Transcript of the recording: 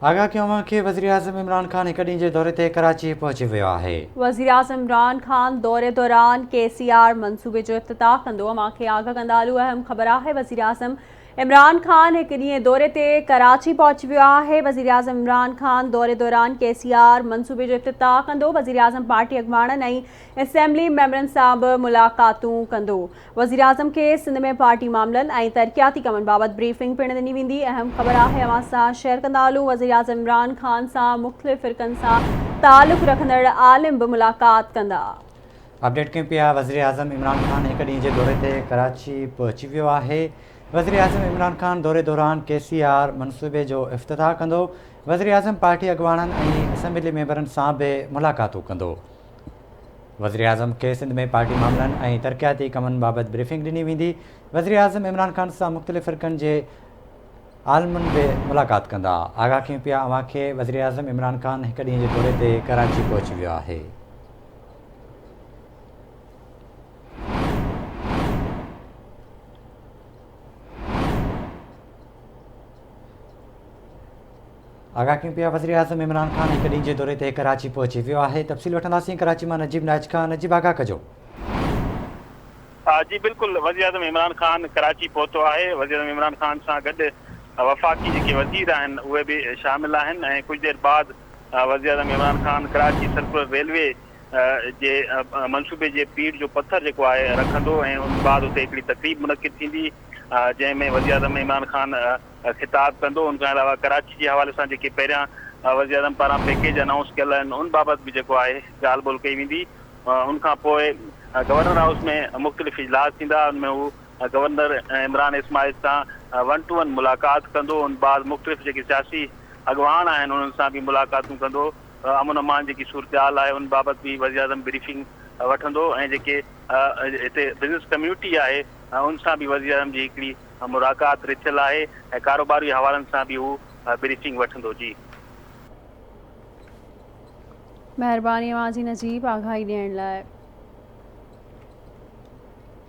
آگاهه ڪيون اوهان کي وزيراعظم عمران خان هڪ ڏينهن جي دوري تي ڪراچي پهچي ويو آهي. وزيراعظم عمران خان دوري دوران ڪي سي آر منصوبي جو افتتاح ڪندو. اوهان کي آگاهه ڪندا هلون اهم خبر آهي وزيراعظم عمران خان هڪ ڏينهن دوري تي ڪراچي پهچي ويو آهي. وزيراعظم عمران خان دوري دوران ڪي سي آر منصوبي جو افتتاح ڪندو. وزيراعظم پارٽي اڳواڻن ۽ اسيمبلي ميمبرن سان به ملاقاتون ڪندو. وزيراعظم کي سنڌ ۾ پارٽي معاملن ۽ ترقياتي ڪمن بابت بريفنگ پڻ ڏني ويندي، اهم خبر آهي اوهان سان شيئر ڪندا هلون وزيراعظم عمران خان سان مختلف فرقن سان تعلق رکندڙ عالم به ملاقات ڪندا. اپڊيٽ ڪيون پيا وزيراعظم عمران خان هڪ ڏينهن جي دوري تي ڪراچي پهچي ويو آهي وزيراعظم عمران خان دوري دوران ڪي سي آر منصوبي جو افتتاح ڪندو وزيراعظم پارٽي اڳواڻن ۽ اسيمبلي ميمبرن سان به ملاقاتون ڪندو. وزيراعظم کي سنڌ ۾ پارٽي معاملن ۽ ترقياتي ڪمن بابت بريفنگ ڏني ويندي، وزيراعظم عمران خان سان مختلف فرقن جي عالمن به ملاقات ڪندا، آگاهه ڪيون پيا اوهان کي وزيراعظم عمران خان هڪ ڏينهن جي دوري تي ڪراچي پهچي ويو آهي. آگاهه ڪيون پيا وزيراعظم عمران خان هڪ ڏينهن جي دوري تي ڪراچي پهچي ويو آهي تفصيل وٺنداسين ڪراچي مان نجيب نائچ کان نجيب آگاهه ڪجو. جي بلڪل وزيراعظم عمران خان ڪراچي پهتو آهي وزيراعظم عمران خان سان گڏ وفاقي جيڪي وزير آهن اهي به شامل آهن ۽ ڪجهه دير بعد وزيراعظم عمران خان ڪراچي سرڪولر ريلوي جي منصوبي جي پيڙهه جو پٿر جيڪو آهي رکندو ۽ ان بعد اتي هڪڙي تقريب منعقد ٿيندي جنهن ۾ وزيراعظم عمران خان خطاب ڪندو، ان کان علاوه ڪراچي جي حوالي سان جيڪي پهريان وزيراعظم پاران پيڪيج انائونس ڪيل آهن ان بابت به جيڪو آهي ڳالهه ٻولهه ڪئي ويندي، ان کان پوء گورنر هائوس ۾ مختلف اجلاس ٿيندا ان ۾ هو گورنر عمران اسماعيل سان ون ٽو ون ملاقات ڪندو، ان بعد مختلف جيڪي سياسي اڳواڻ آهن انهن سان به ملاقاتون ڪندو، امن امان جيڪي صورتحال آهي ان بابت به وزيراعظم بريفنگ وٺندو ۽ جيڪي هتي بزنس ڪميونٽي آهي ان سان به وزيراعظم جي هڪڙي ملاقات رٿيل آهي ۽ ڪاروباري حوالن سان به هو بريفنگ وٺندو. جي. مهرباني اوهان جي نجيب آگاهي ڏيڻ لاء.